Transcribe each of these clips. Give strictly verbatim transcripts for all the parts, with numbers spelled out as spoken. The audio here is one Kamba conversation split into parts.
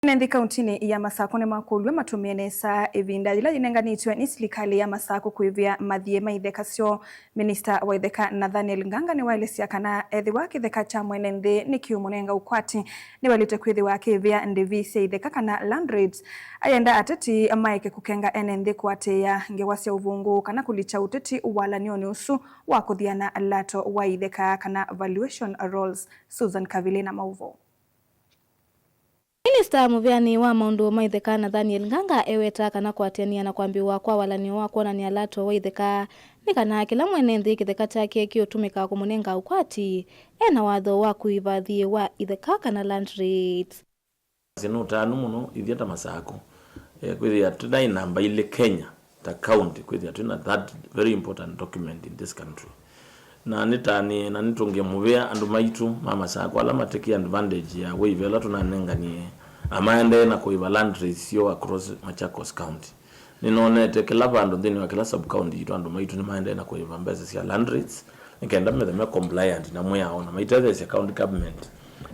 Ene nthĩ kauntinĩ ya Masakũ nĩmakũlw'e matũmĩe nesa ĩvinda yĩla yĩnenganĩtw'e nĩ silikalĩ ya Masakũ kũĩvĩa mathiĩ ma itheka syoo. Minista wa itheka Nathaniel Nganga nĩwaelesya kana ethĩwa kĩtheka kya mwene nthĩ nĩkĩũmũnenga ũkwati, nĩwaĩlĩte kwĩthĩwa akĩĩvĩa ndĩvi sya itheka kana land rates. Ayenda ateti maeke kũkenga ene nthĩ kũatĩĩa ngewa sya ũvũngũ kana kũlikya ũteti walany'onĩ ũsu wa kũthiana lato wa itheka kana valuation rolls. Susan Kavili na maũvoo. Minista mũvĩanĩ wa maũndũ ma itheka Nathaniel Nganga eweta kana kũatĩanĩa na kwambĩĩwa kwa walany'o wa kwonany'a lato wa itheka nĩ kana kĩla mwene nthĩ kĩtheka kyake kĩũtũmĩka kũmũnenga ũkwati, ena watho wa kũĩva thiĩ wa itheka kana land rates. Nĩ ũtanu mũno ithyĩ ta Masakũ, eh, kwĩthĩa twĩ na namba ilĩ Kenya ta county, kwĩthĩa twĩ na that very important document in this country. Na nĩtanĩe na nĩtũngĩe mũvea andũ maitũ ma Masakũ ala matĩkĩ advantage ya waiver ĩla tũnanenganie, na maendee na kũĩva land rates syoo across Machakos County. Nĩnonete kĩla vandũ nthĩnĩ wa kĩla sub county yitũ andũ maitũ nĩmaendee na kũĩva mbesa sya land rates, nĩ kenda methe me compliant na mwĩao na maitetheesya county government,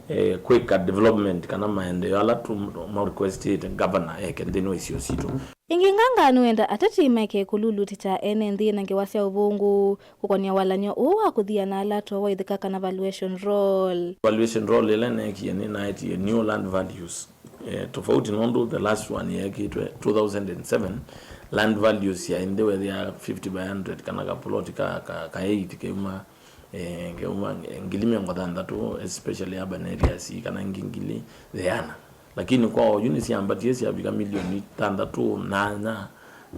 eh, kwĩka development kana maendeeo ala tũ ma requestĩte governor eke nthĩnĩ wa isio sitũ. Ĩngĩ Nganga nĩwenda ateti maeke kũlulutĩkya ene nthĩ na ngewa sya ũvũngũ kũkonĩa walany'o ũũ wa kũthiana lato wa itheka kana valuation roll. Valuation roll ĩla neekie nĩnaetie new land values. Eh, tofauti nũndũ the last one yeekĩtwe two thousand and seven, land values syaĩ nthĩ wethĩa fifty by hundred kana kapuloti ka, ka, ka eight keuma, eh, keuma ngili mĩongo thanthatũ, especially urban areas, kana ngili ĩana. Lakini kwa oyu nĩsyambatie syavika milioni thanthatũ na nyanya,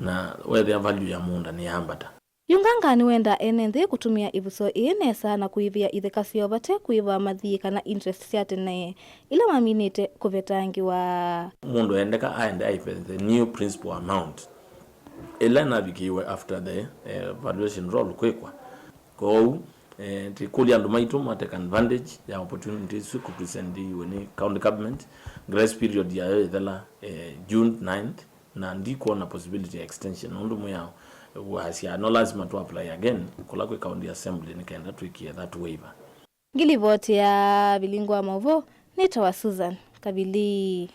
na wethĩa value ya mũũnda nĩyambata. Yu Nganga nĩwenda ene nthĩ kũtũmĩa ĩvuso ĩĩ nesa na kũĩvĩa itheka syoo vate kũĩva mathiĩ kana interest sya tene ila maminĩte kũvetangĩwa. Mũndũ endeka aende aĩve the new principal amount ĩla ĩnavikĩiwe after the, eh, valuation roll kwĩkwa. Kwoou, eh, tĩkũlya andũ maitũ ma take advantage ya opportunity isu kũpresentiwe nĩ county government. Grace period yayo ĩthela, eh, June ninth. Na ndikwona possibility ya extension nũndũ mwĩao wasya no lazima tũ apply again kũla kwĩ county assembly nĩ kenda twĩkĩe that waiver. Ngilivoti ya Vilingu wa Maũvoo, nĩtawa Susan Kavili.